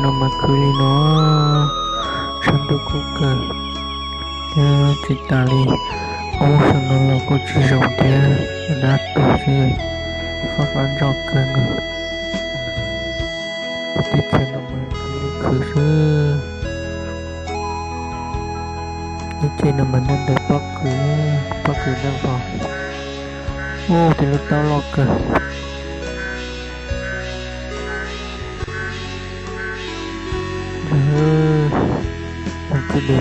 No mas khwv li no, tshav ntuj kub kawg thiab tsis tas li, ub, xyoo no los kuj tsis zoo thiab, dab tuag xwb, fab fab ntsoj kawg nkaus. Teb chaws no mas khwv li khwv xwb. Teb chaws no mas nyob ntawm pob kws, pob kws daj vog. Ub, tej lub taub loj kawg. Ntawd, tib de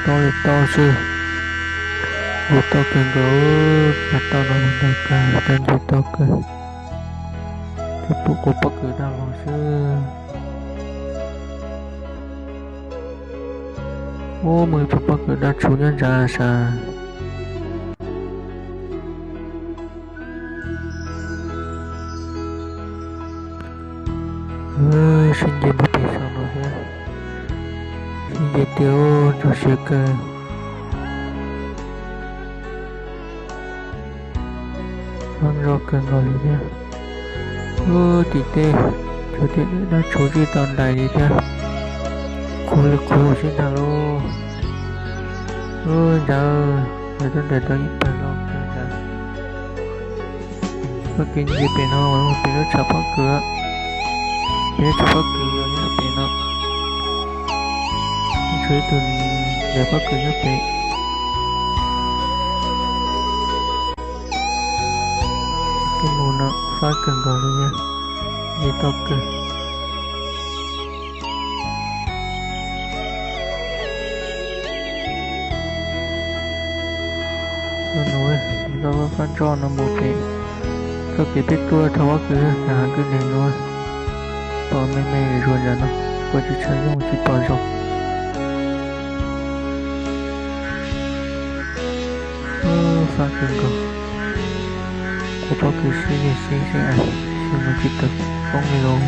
taub li taub xwb, ntse tau kawg nkaus, cov taub no ntau kawg, cov ntse tau kawg, cov pum quas pob kws daj vog xwb. Ub, muaj ib tug pob kws daj tshuv nyob ntsa sav. Sib nce mus pem saum no thiab, sib nce tiag, ntxhov siab kawg. Fab ntsoj kawg nkaus li thiab. Ub, tim teb, tshuav tej dab tshuv tsis tau ntais li thiab. Qhuav li qhuav sib ntag lauj. Ub, ntsa, lawv twb ntais tau ib pawg loj kawg ntsa. Pob kws nce pem no, pem lub tshav pob kws, pem lub tshav pob kws yog nyob pem no. Tshuav ib tug ntais pob kws nyob pem. Tej mus no fab kawg nkaus li thiab, nce tau kawg. Tuaj nuv, nws txoj fab ntsoj no mus pem, txoj kev peb tuaj thaum pob kws, nram hav kwj neeg nuav, pom me me zuag ntawm no, kuj tsis tshua zoo, tsis pom zoo. Fab kawg nkaus, quas pob kws sib nce sib sib a, sib mus tsis tawm koob li lauj.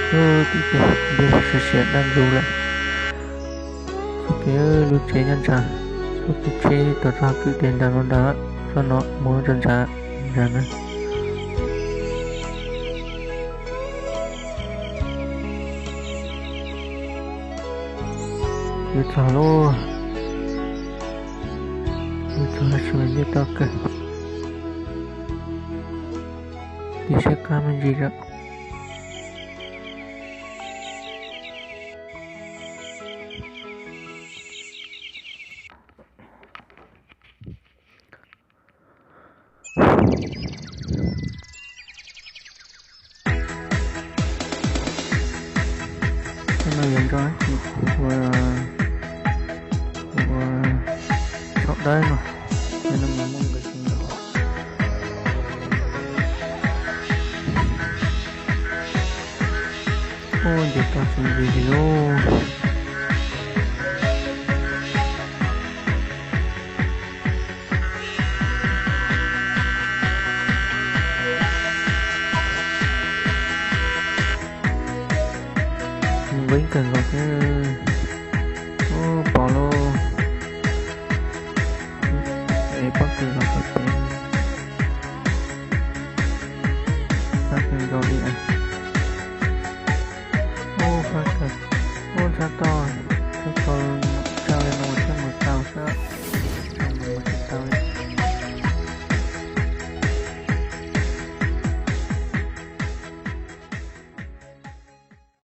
Tim teb, nce siav siav daj ntxus lawm. Txoj kev lub tsev nyob ntsa, txoj kev tsheb tau txog kwj deg ntawm no ntag, txoj no mus rau ntsa, ntsa na. Yuav txog lauj, yuav txog lawm, nce tau kawg. Tig siab qab me ntsis lawm. Hnub no yuav nrog ib tug ua, ua tshauv dawb no, no mas muaj nkawd tsis nrog. Ub, nce tau tsis nce li lauj. Nqeeb kawg nkaus thiab. Ub, pom lauj. Es pob kws los pem pem. Fab kawg nkaus li. Ub, fab kawg. Ub, ntshab toj.